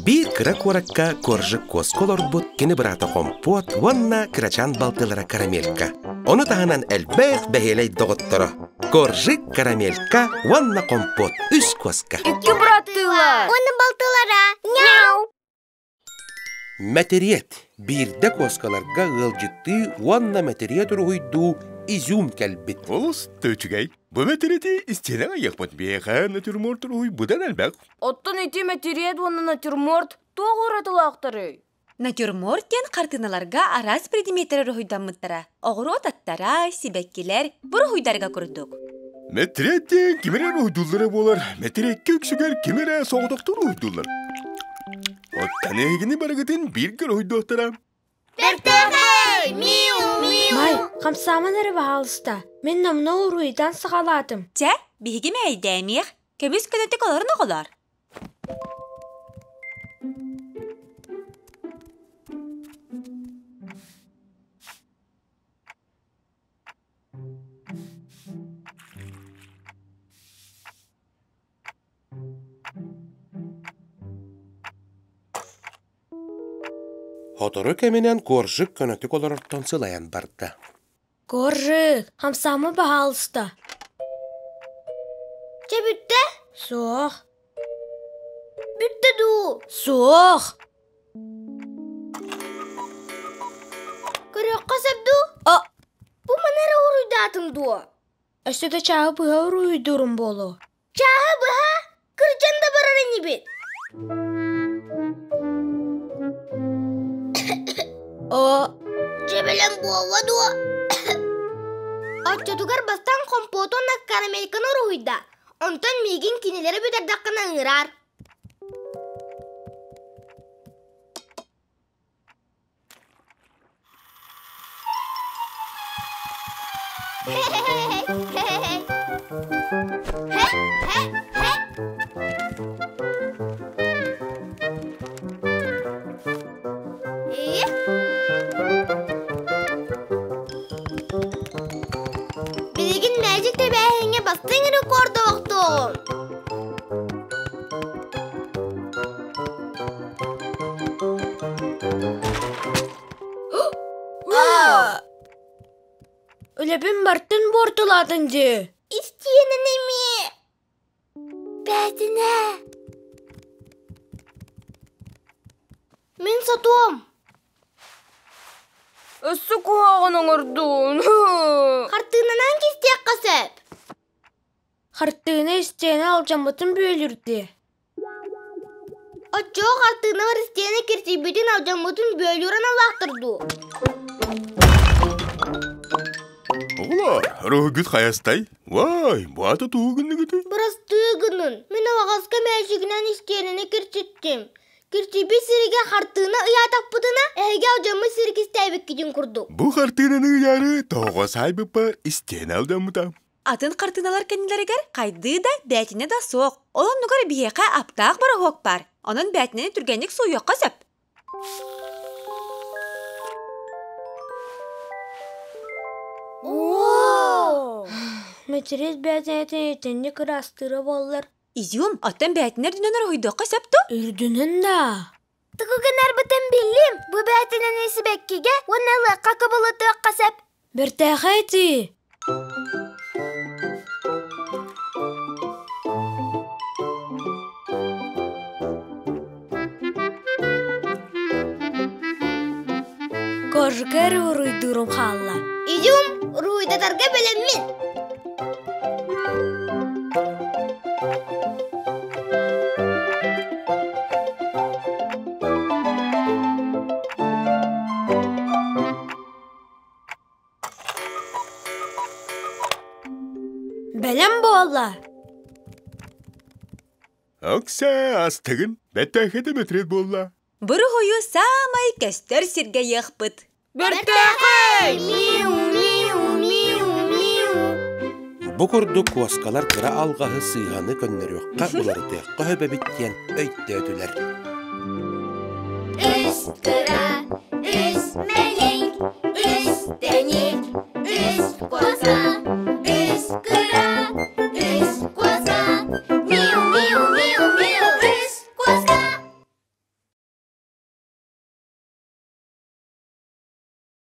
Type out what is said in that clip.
Биир кыра куоракка Коржик куоска олорбут кини быраата Хомпуот уонна кырачаан балтылара Карамелька. Ону таһынан элбэх бэһиэлэй доҕотторо Коржик, Карамелька уонна Хомпуот үс куоска. Икки быраттыылар. Уонна балтылара. Мяу! Мэтириэт биирдэ куоскаларга ыалдьыттыы уонна мэтириэт уруһуйдуу изюм кэлбит. Олус да үчүгэй. Бу мэтириэти истиэнэҕэ ыйыахпыт. Биһиэхэ натюрморт уруһуй быдан элбэх. Оттон ити мэтириэт уонна натюрморт туох уратылаахтарый? Натюрморт диэн хартыыналарга араас предметтэр уруһуйдаммыттара. Оҕуруот аттара, сибэккилэр, буруһуйдарга курдук. Мэтириэт диэн ким эрэ уруһуйдууллара буолар. Мэтириэккэ үксүгэр ким эрэ соҕотохтуу уруһуйдууллар. Оттон эһигини барыгытын бииргэ уруһуйдуохтара. Бэртээхэй! Миу, миу! Май, хамсааман эрэ баһаалыста. Мин номнуо уруһуйдаан саҕалаатым. Чэ, биһиги мэһэйдээмиэх, көмүс көнөтүк олорун оҕолор. Сотору кэминэн Коржик көнөтүк олорортон сылайан барда. Коржик, хамсаама баһаалыста. Чэ бүттэ? Суох. Бүттэ дуу? Суох. Көрүөххэ сөп дуу? А! Бу маны эрэ уруйдаатыҥ дуо? Өссө да чааһы быһа уруйдуурум буолуо. Чааһы быһа? Кырдьан да барар инибит. О, Дьэбэлэм буолла дуо? Оччотугар бастаан хомпуоту уонна карамельканы уруһуйда. Онтон миигин кинилэри бүтэрдэххинэ ыҥыраар. Билигин мээчик тэбээһиҥҥэ бастыҥ рекорду охтуоҕум. Үлэбин бартын буортулаатын дии. Истиэнэн эмиэ. Бээтинэ. Мин сотуом. Өссө куһаҕан оҥордун. Хартыынанан кистиэххэ сөп. Хартыына истиэнэ алдьаммытын бүөлүрдэ. Оччоҕо хартыынабар истиэнэ киртийбитин алдьаммытын бүөлүүр аналлаахтар дуу? Оҕолоор, уруһуйгут хайастай? Вай, бу ата тугу гынныгыты? Бырастыы гынын, мин алаҕаска мээчигинэн истиэнэни киртиттим. Киртийбит сиргэ хартыына ыйаатахпытына, эһиги алдьаммыт сири кистээбиккитин курдук. Бу хартыынаны ыйаары тоҕо саайбыппар истиэнэ алдьаммыта. Атын хартыыналар кэннилэригэр хайдыы да, бээтинэ да суох. Ол оннугар биһиэхэ аптаах бороһуок баар. Онон бээтинэни түргэнник сууйуохха сөп. Оо! Мэтириэт бээтинэтин итинник ыраастыыра буоллар. Изюм, оттон бээтинэ үрдүнэн уруһуйдуохха сөп дуо? Үрдүнэн да. Тугу гынарбытын биллим. Бу бээтинэни сибэккигэ уонна лыахха кубулутуохха сөп. Бэртээхэй дии. Кожука эрэ уруйдуурум хаалла. Изюм, уруһуйдатарга бэлэммин. Бэлэм буолла. Окса астыгын, бэттээхэ Дмитрий буолла. Буруһуйу саамай көстөр сиргэ ыйыахпыт. Бэртээхэй! Миу, миу, миу, миу. Бу курдук куоскалар кыра алҕаһы сыыһаны көннөрүөххэ, уларытыахха сөп эбит диэн өйдөөтүлэр. Үс кыра, үс мэлик, үс тэник, үс куоска.